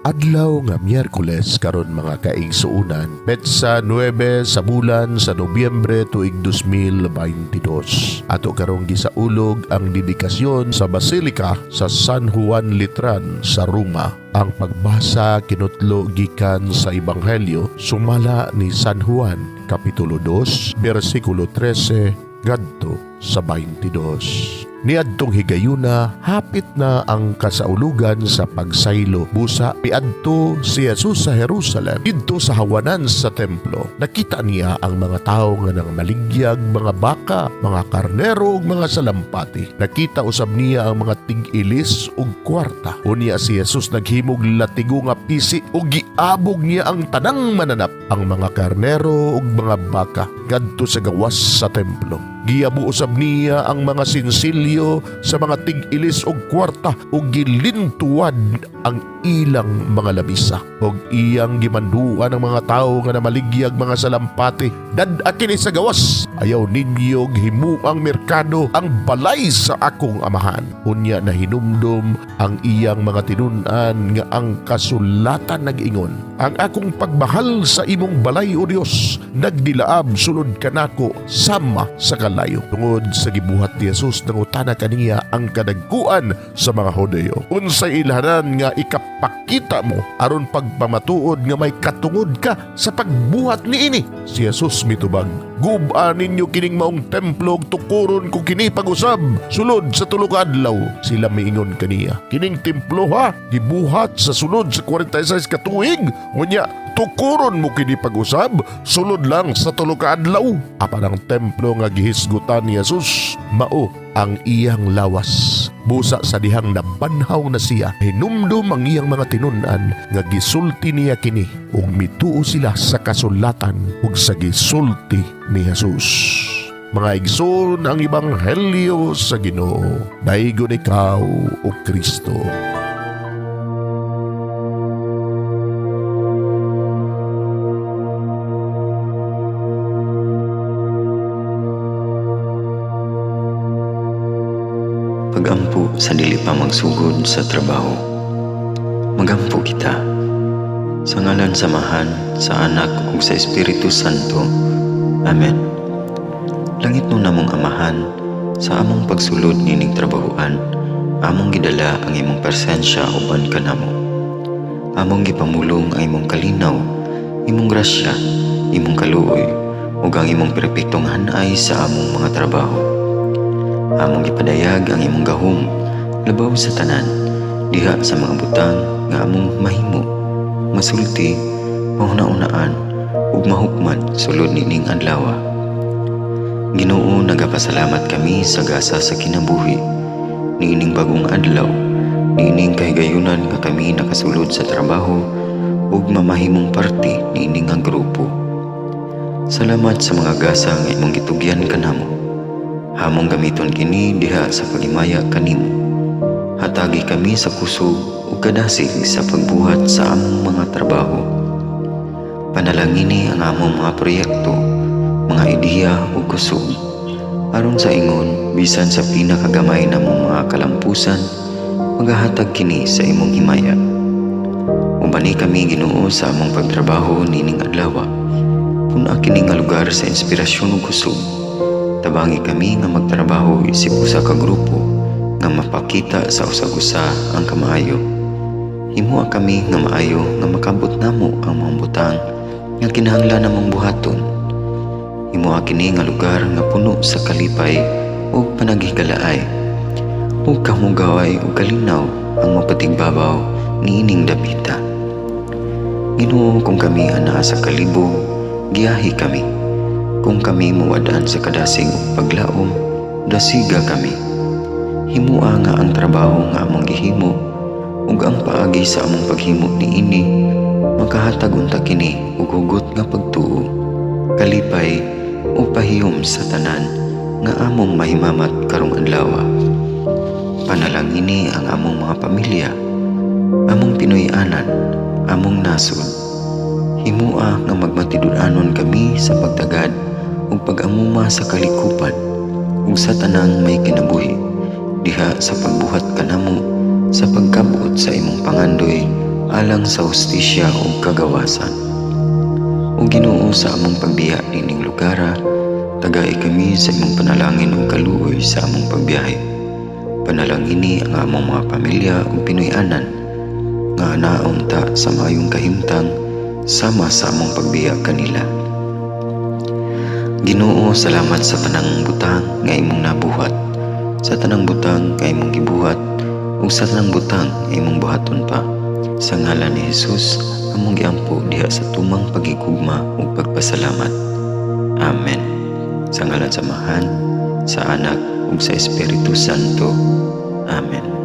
Adlaw nga Miyerkules karon, mga kaigsuonan, petsa 9 sa bulan sa Nobyembre, tuig 2022. Ato karong gisaulog ang dedikasyon sa Basilika sa San Juan Letran sa Roma. Ang pagbasa kinutlo gikan sa Ebanghelyo sumala ni San Juan, Kapitulo 2, bersikulo 13 ngadto sa 22. Niadtong higayuna, hapit na ang kasaulugan sa pagsaylo. Busa, miadto si Jesus sa Jerusalem. Didto sa hawanan sa templo, nakita niya ang mga tao nga nang maligyag mga baka, mga karnero ug mga salampati. Nakita usab niya ang mga tig-ilis ug kwarta. Unya si Jesus naghimog latigo nga pisi ug giabog niya ang tanang mananap, ang mga karnero ug mga baka, ngadto sa gawas sa templo. Giyabo usab niya ang mga sinsilyo sa mga tig-ilis og kwarta ug gilintuwad ang ilang mga lamisa. Og iyang gimanduan ang mga tawo nga namaligyag mga salampati: "Dad-a kini sa gawas! Ayaw ninyo himuang merkado ang balay sa akong Amahan." Unya nahinumdom ang iyang mga tinun-an nga ang kasulatan nag-ingon, "Ang akong pagmahal sa imong balay, O Dios, nagdilaab sulod kanako sama sa kalayo." Tungod sa gibuhat ni Jesus, nangutana kaniya ang kadagkuan sa mga Hudiyo, "Unsay ilhanan nga ikapakita mo aron pagpamatuod nga may katungod ka sa pagbuhat niini?" Si Jesus mitubag, "Gub-a ninyo kining maong templo ug tukuron ko kini pag-usab sulod sa 3 ka adlaw." Sila miingon kaniya, "Kining templo ha gibuhat sa sulod sa 46 ka tuig, unya tukuron mo kini pag-usab sulod lang sa 3 ka adlaw?" Apan ang templo nga gihisgutan ni Jesus mao ang iyang lawas. Busa sa dihang nabanhaw na siya, hinumdum ang iyang mga tinun-an nga gisulti niya kini, ug mituo sila sa kasulatan ug sa gisulti ni Jesus. Mga igsoon, ang ebanghelyo sa Ginoo. Daygon ikaw, O Kristo. Pagampo sa dili pa magsugod sa trabaho. Magampo kita. Sa ngalan sa Amahan, sa Anak ug sa Espiritu Santo. Amen. Langitnon namong Amahan, sa among pagsulod nining trabahoan, among gidala ang imong presensya uban kanamo. Among gipamulong ang imong kalinaw, imong grasya, imong kaluoy, ug ang imong perpektong hanay sa among mga trabaho. Among gipadayag ang imong gahom labaw sa tanan diha sa mga butang nga among mahimo, masulti, mahuna-unaan ug mahukman sulod nining adlaw. Ginoo, nagapasalamat kami sa gasa sa kinabuhi niining bagong adlaw, niining kahigayunan nga kami nakasulod sa trabaho ug mamahimong parte niini nga grupo. Salamat sa mga gasa nga imong gitugyan kanamo. Among gamiton kini diha sa paghimaya kanimo. Hatagi kami sa kusog ug kadasig sa pagbuhat sa among mga trabaho. Panalangini ang among mga proyekto, mga ideya ug kusog. Aron sa ingon, bisan sa pinakagamay namong mga kalampusan, magahatag kini sa imong himaya. Ubani kami, Ginoo, sa among pagtrabaho nining adlaw. Pun-a kini nga lugar sa inspirasyon ug kusog. Tabangi kami nga magtrabaho isip usa ka grupo nga mapakita sa usag-usa ang kamaayo. Himoa kami nga maayo nga makabot namo ang mga butang nga kinahanglan namong buhaton. Himoa kini nga lugar nga puno sa kalipay ug panaghigalaay. Ug kamugaway ug kalinaw ang mapatigbabaw niining dapita. Ginoo, kung kami anaa sa kalibog, giyahi kami. Kung kami mawad-an sa kadasig ug paglaom, dasiga kami. Himoa nga ang trabaho nga among gihimo ug ang paagi sa among paghimo niini makahatag unta kini og hugot nga pagtuo, kalipay ug pahiyom sa tanan nga among mahimamat karong adlaw. Panalangini ang among mga pamilya, among Pinoy-anan, among nasod. Himoa nga magmatinud-anon kami sa pagtagad ug pag-amuma sa kalikupan ug sa tanang may kinabuhi diha sa pagbuhat kanamo sa pagkabot sa imong pangandoy Alang sa hustisya ug kagawasan. O Ginoo, sa among pagbiya nining lugara, tagai kami sa imong panalangin ug kaluoy sa among pagbiyahe. Panalangini ang among mga pamilya ug Pinoy-anan nga naong ta sa maayong kahimtang sama sa among pagbiya kanila. Ginoo, salamat sa tanang butang nga imong nabuhat, sa tanang butang nga imong gibuhat, ug sa tanang butang nga imong buhaton pa. Sa ngalan ni Jesus, among giampo diha sa tumang pagigugma ug pagpasalamat. Amen. Sa ngalan sa Amahan, sa Anak ug sa Espiritu Santo. Amen.